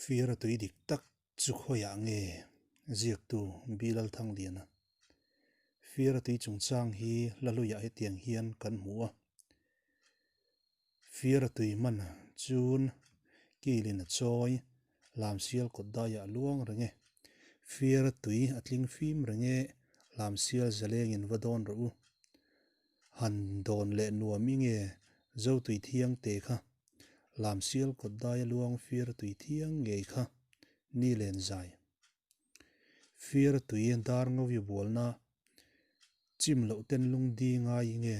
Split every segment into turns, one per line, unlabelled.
Fiara tui dik tak chu khawiah nge? Ziaktu Bilal Thangliana. Fiara tui chungchang hi hla hluiah hetiang hian kan hmu a. Fiara tui hman chun kilin a chawi, lamsial kawt daiah a luang reng e. Fiara tui a tling fim reng e, lamsial zalengin va dawn rawh u. Han dawn leh nuam i nge Zotui thiang te kha. Lamsial kawt daia luang fir tui thiang ngei kha ni len zai. Fir tui dar ngawi bualna chim loh ten lung di ngai i nge.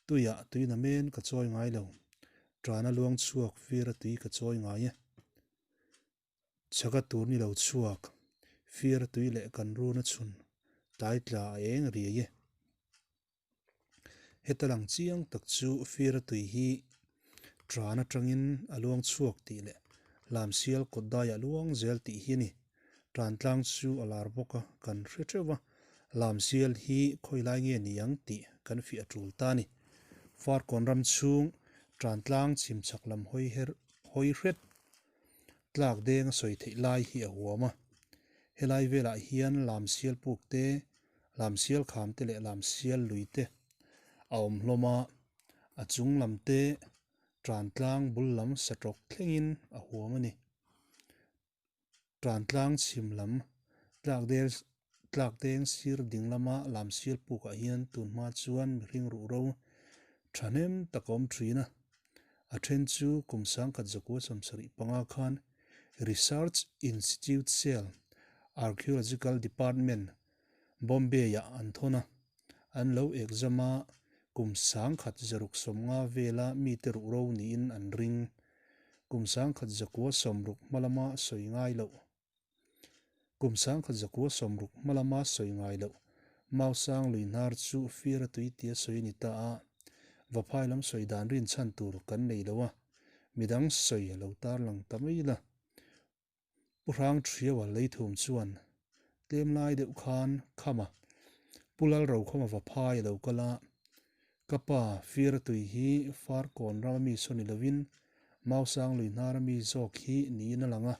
Tuiah tui na men ka chawi ngai lo. Tana luang chhuak fir a tui ka chawi ngai e. Chaka tur ni lo chhuak fir tui leh kan run a chhun tlai tla a eng riai e. Heta lang chiang tak chu fir a tui hi tran atangin a luang chhuak tih leh lamsial kawt daiah luang zel tih hi a ni. Tran tlang chu a lar bawk a, kan hre theuh va, lamsial hi khawi lai nge ni ang tih kan fiah tul ta a ni. Farkawn ram chhung tran tlang chhim chhak lam hawi her hawi hret tlak deng a sawi theih lai hi a huam a. Helai velah hian lamsial puk te Lamsial kham te leh lamsial lui te a awm hlawm a, a chung lam te tan tlang bul lam satrawk thlengin a huam a ni. Tan tlang chhim lam tlak del tlak deng sir ding lama lamsial pukah hian tun hma chuan mihring ruhro thahnem tak a awm thin a, a then chu kum sangkhat zakua sawmsarih panga khan Research Institute Cell Archaeological Department Bombay-ah an thawn a, an lo exam a, kum sangkhat zaruk sawmnga vela mite ruhro niin an ring. Kum sangkhat zakua sawmruk hma lama sawi ngai loh. Kum sangkhat zakua sawmruk hma lama sawi ngai loh. Mausang lui hnar chu fir a tui tia sawi a ni ta a, Vaphai lam sawi dan rinchhan tur kan nei lo a, midang sawi a lo tarlang ta mai la. Pu Hrang Thiaua Leithum chuan tlem lai deuh khan khama Pu Lalrokhawma va phai a lo kal a, Ka pa, fir a tui hi Farkawn rama mi saw ni lovin Mausang lui hnara mi zawk hi niin a lang a.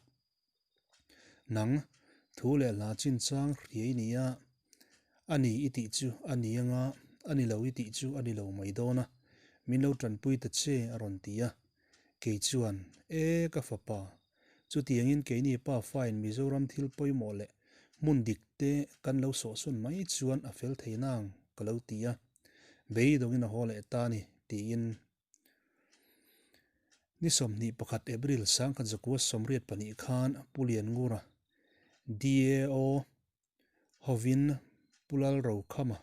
Nang, thu leh hla chinchang hriai ni a, a ni i tih chu a ni anga, a ni lo i tih chu a ni lo mai dawn a, min lo tanpui ta che a rawn ti a. Kei chuan, E ka fapa, chutiangin keini pa fain Mizoram thil pawimawh leh hmun dik te kan lo sawhsawn mai chuan a fel thei nang, ka lo ti a. Beidawngin a haw leh ta ni, tiin. Ni 21 April sangkhat zakua 82 khan Pu Lianngura, DAO, hovin Pu Lalrokhama,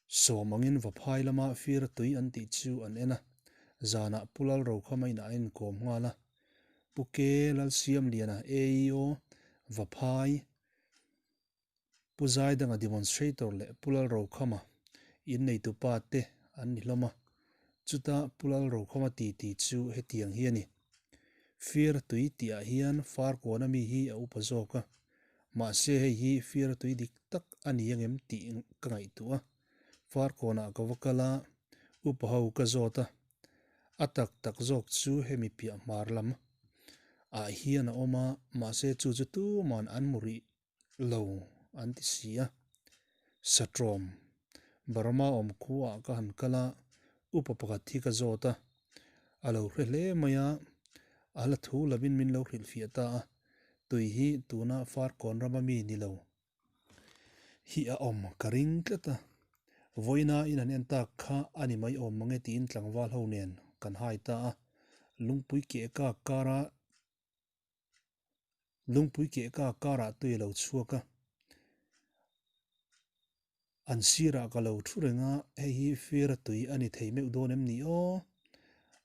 Sawm angin Vaphai lama fir tui an tih chu an en a, zanah Pu Lalrokhama inah a inkawm nghal a. Pu Ke Lalsiamliana AEO Vaphai, Pu Zaidanga Demonstrator leh Pu Lalrokhama inneitupa te an ni hlawm a. Chuta Pu Lalrokhama titi chu hetiang hi a ni. Fir tui tihah hian Farkawn ami hi a upa zawk a. Mahse hei hi fir tui dik tak a ni angem tih ka ngaihtuah a, Farkawnah ka va kal a, upa ho ka zawt a, a tak tak zawk chu hemi piah hmar lam ah hian a awm a, mahse chu chu tuman an hmu rih lo an ti si a. Satrawm, Burma awm khuaah ka han kal a, upa pakhat hi ka zawt a, a lo hre hle mai a, a la thu lovin min lo hrilhfiah ta a. Tui hi tuna Farkawn rama mi ni lo hi a awm ka ring tlat a, vawiina in han en tak kha a ni mai awm mange tiin tlangval ho nen kan hai ta a, lungpui keh kak kara lungpui keh kak karah tui a lo chhuak a, an sirah ka lo thu reng a, hei hi fir a tui a ni thei meuh dawn em ni aw?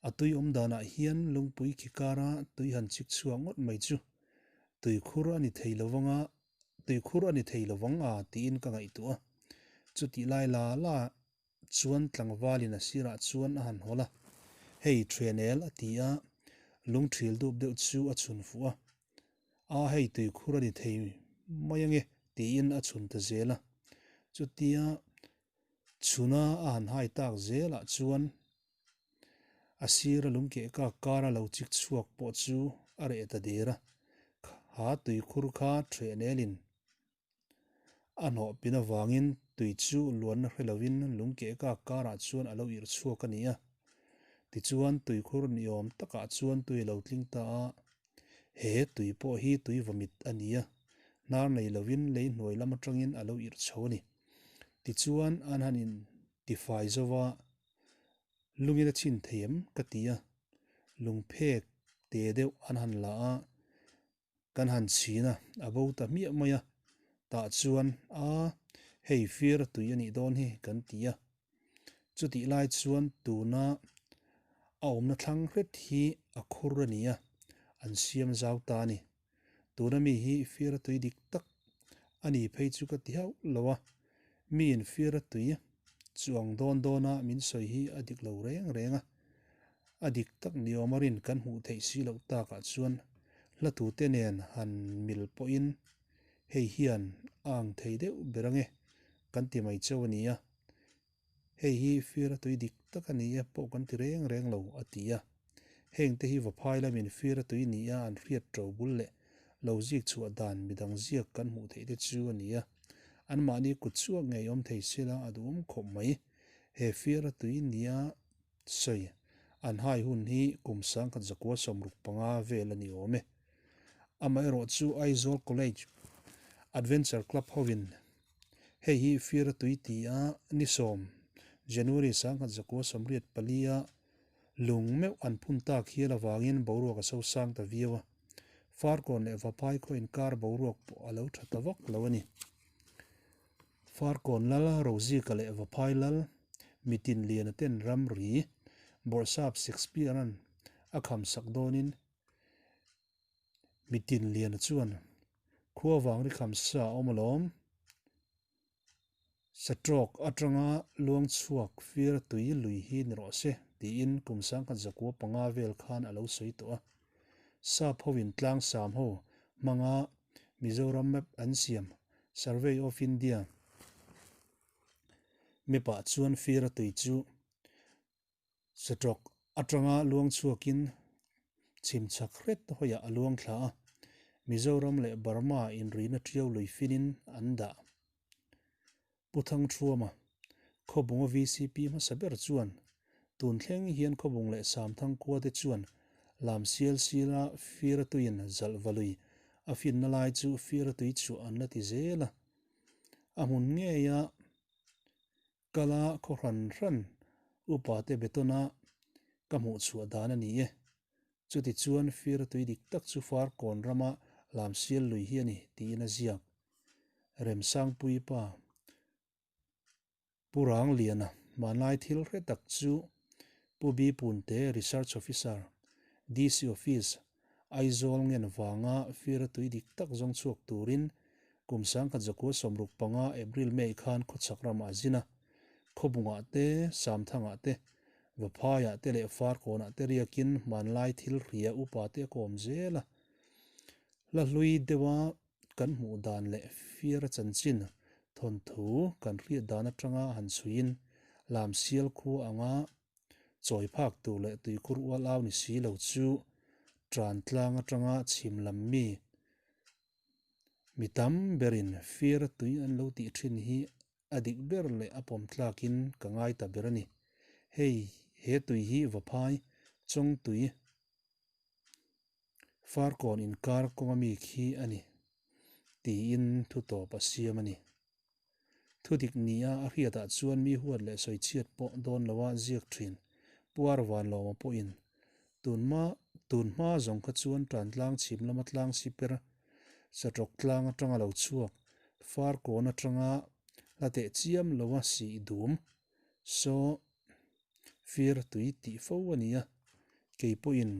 A tui awm danah hian lungpui khi kara tui han chik chhuak ngawt mai chu tuikhur a ni thei lo vang a, tuikhur a ni thei lo vang a tiin ka ngaihtuah a. Chutih lai la la chuan tlangvalin a sirah chuan a han hawl a, Hei Thianel a ti a, lungthil dup deuh chu a chhun fuh a. A hei tuikhur a ni thei mai ange tiin a chhun ta zel a. Chutia chhuna a han hai tak zelah chuan A sira lungkeh kak kara lo chik chhuak pawh chu a reh ta der a, kha tuikhur kha ṭheh nelin a hnawh pin avangin tui chu luanna hre lovin lungkeh kak karah chuan a lo irh chhuak a ni a. Tichuan tuikhur niawm takah chuan tui a lo tling ta a, he tui pawh hi tui vawmit a ni a, hnar nei lovin lei hnuai lam atangin a lo irh chho a ni. Tichuan an han intifai zo va, Lungin a chhin thei em? ka ti a, lungphek te deuh an han la a, kan han chhin a, a bo ta hmiah mai a, tah chuan a hei fir a tui a nih dawn hi kan ti a. Chutih lai chuan tuna a awmna thlang hret hi a khur a ni a, an siam zau ta a ni. Tuna mi hi fir a tui dik tak a ni phei chu ka ti hauh lo a, miin fir a tui chuang dawn dawna min sawi hi a dik lo reng reng a. A dik tak ni awm a rin kan hmuh theih si loh takah chuan hla tute nen han mil pawhin hei hian a ang thei deuh ber ange kan ti mai chauh a ni a. Hei hi fir a tui dik tak a ni e pawh kan ti reng reng lo a ti a. Heng te hi Vaphai lamin fir a tui ni a an hriat ṭo bul leh lo zik chhuah dan midang ziak kan hmuh theih te chu a ni a. Anmahni kut chhuak ngei awm thei sela a duhawm khawp mai. He fir a tui ni a Sawi, an hai hun hi kum sangkhat zakua 65 vel a ni awm e. Amaherawh chu Aizawl College Adventure Club hovin hei hi fir a tui ti a ni 10 January 1984 a lung meuh an phun tak hial avangin boruak a sosang ta viau a. Farkawn leh Vaphai khaw inkar boruak pawh a lo tha ta vak lo a ni. Farkawn lal Rozika leh Vaphai lal mitin liana ten ramri Bawrhsap Shakespeare-a'n a kham sak dawnin mitin liana chuan khua vang ri kham sa a awm alawm. Satrawk atanga luang chhuak fir tui lui hi ni rawh se tiin kum 1905 vel khan a lo sawi tawh a. Sap hovin tlang sam ho hmanga Mizoram map an siam Survey of India map ah chuan fir a tui chu Satrawk atanga luang chhuakin chhim chhak hret hawiah a luang thla a, Mizoram leh Burma inrina tiau lui finin an dah. Pu Thangthuama, Khawbunga VCP hmasa ber chuan tun thleng hian Khawbung leh Samthang khua te chuan lam sial sila fir a tuiin zalh va lui a finna lai chu fir a tui chhuah an la ti zel a. A hmun ngeia kala khaw hran hran upa te betawna ka hmuh chhuah dan a ni e. Chuti chuan fir a tui dik tak chu Farkawn rama lam sial lui hi a ni tiin a ziak. Remsangpui pa Pu Rangliana hmanlai thil hre tak chu Pu B Punte Research Officer, DC Office, Aizawl ngen vanga fir a tui dik tak zawng chhuak turin kum 1965 April May khan khawchhak ramah a zin a. Khawbungah te, Samthangah te, Vaphaiah te leh Farkawnah te riakin hmanlai thil hria upa te a kawm zel a. Hla hlui deuha kan hmuh dan leh fir a chanchin thawnthu kan hriat dan atanga han chhuiin lam sial khua anga chawi phak tur leh tuikhur ual au ni si lo chu tan tlang atanga chhim lam mi mi tam berin fir a tui an lo tih thin hi a dik ber leh a pawm tlakin ka ngai ta ber a ni. Hei he tui hi Vaphai Chawngtui Farkawn inkar kawnga mi khi a ni tiin thu tawp a siam a ni. Thu dik nia a hriatah chuan mi huat leh sawi chhiat pawh dawn loa ziak thin Puar Vanlawma pawhin tunhma tunhma zawng kha chuan tantlang chhim lama tlang siper Satrawk tlang atanga lo chhuak Farkawn atanga hla teh chiam loa sih dum saw fir tui tih fo a ni a, kei pawhin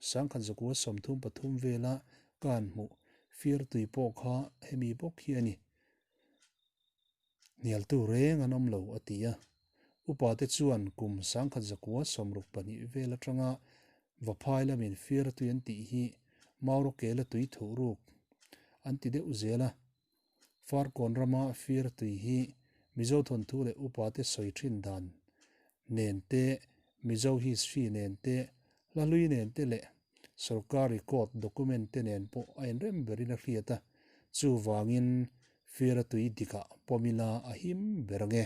1933 vela ka han hmuh fir tui pawh kha hemi bawk hi a ni. Hnialtu reng an awm lo a ti a, upa te chuan kum 1962 vel atanga Vaphai lamin fir tui an tih hi Maurawkela tui thuh ruk an ti deuh zel a. Farkawn rama fir tui hi Mizo thawnthu leh upa te sawi thin dan nen te Mizo history nen te, hla hlui nen te leh sorkar record document te nen pawh a inrem berin a hriat a, chuvangin Fiara tui dikah pawm ila a him ber ange.